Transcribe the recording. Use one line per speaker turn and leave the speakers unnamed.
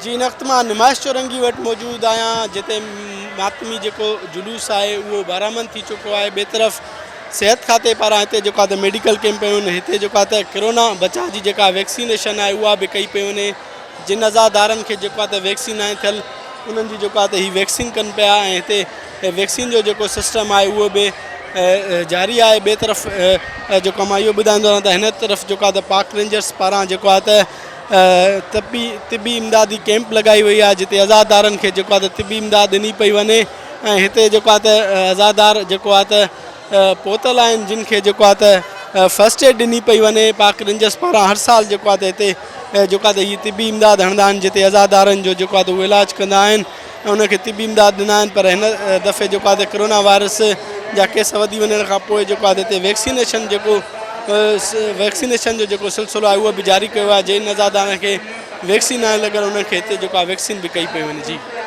جي هن وقت مان نمائش چورنگي وٽ موجود آهيان جتي ماتمي جيڪو جلوس آهي اهو برآمد ٿي چڪو آهي ٻئي طرف صحت کاتي پاران هتي جيڪو آهي ته ميڊيڪل ڪيمپ پيون آهن هتي جيڪو آهي ته ڪرونا بچاء جي جيڪا ويڪسينيشن آهي اها به ڪئي پئي وڃي جن عزادارن کي جيڪو آهي ته ويڪسين ناهي ٿيل انهن جي جيڪو آهي ته هي ويڪسين ڪن پيا ۽ هتي ويڪسين جو جيڪو سسٽم آهي اهو به جاري آهي ٻئي طرف جيڪو مان اهو ٻڌائيندو رهان ته هن طرف جيڪو آهي ته پاڪ رينجرس پاران جيڪو آهي ته طبي طبي امدادي ڪيمپ لڳائي وئي آهي جتي عزادارن کي جيڪو آهي ته طبي امداد ڏني پئي وڃي ۽ هتي جيڪو آهي ته عزادار جيڪو آهي ته پهتل آهن جن کي جيڪو آهي ته فرسٽ ايڊ ڏني پئي وڃي پاڪ رينجرس پاران هر سال جيڪو آهي ته هتي جيڪو آهي ته هي طبي امداد هڻندا آهن جتي عزادارن جو جيڪو آهي ته اهو علاج ڪندا آهن ۽ ان کي طبي امداد ڏنا آهن پر هن دفعي جيڪو آهي ته ڪرونا وائرس جا ڪيس وڌي وڃڻ کان پوء جيڪو آهي ته هتي ويڪسينيشن جيڪو ويڪسينيشن جو جيڪو سلسلو آهي اهو به جاري ڪيو آهي جنهن نزادارن کي ويڪسين ناهي لڳل انهن کي هتي جيڪو آهي ويڪسين به ڪئي پئي وڃي جي.